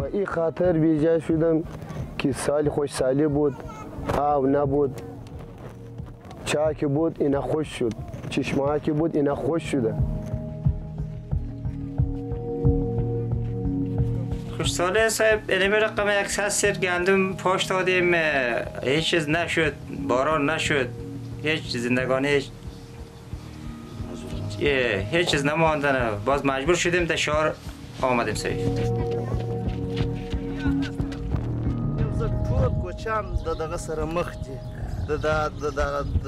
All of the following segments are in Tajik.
Ба ин خاطر بیجا شدم که سال خشکسالی بود، آب نبود، چاه که بود اینا خشک شد، چشمه که بود اینا خشک شده. خشکسالی صاحب اینمی رقم 100 سیر گندم پاش دادیم، هیچ چیز نشد، باران نشد، هیچ زندگانی هیچ چیز نماندن. باز مجبور شدیم در شهر آمدیم صاحب. ټول کوچیان د دغه سره مخ دي،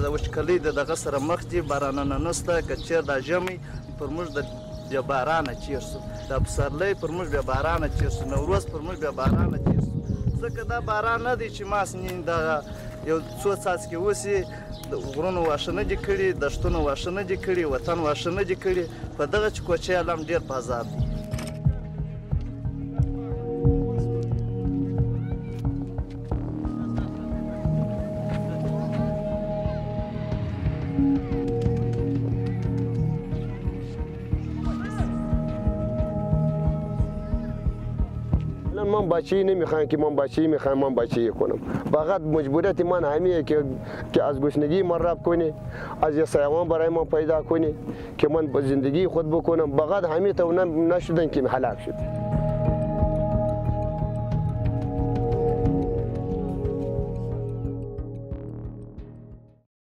د وچکالۍ د دغه سره مخ دي. بارانونه نشته. که چېرې دا ژمی پر موږ د بې بارانه تېر شو، دا پسرلی پر موږ بې بارانه تېر شو، نوروز پر موږ بې بارانه تېر شو، ځکه دا باران نه دی چې ماس دغه یو څو څاڅکي وسي. د غرونو واښه نه دي کړي، دښتونو واښه نه دي کړي، وطن واښه نه دي کړي. په دغه چې کوچی علم ډېر په عذاب دی. من بچه‌ای نمیخوام که من بچه‌ای میخوام، من بچه‌ای کنم. فقط مجبوریت من همیه که از گشنگی من رفع کنی، از یه سیوان برای من پیدا کنی که من زندگی خود بکنم. فقط همین تو نشدن که هلاک شد.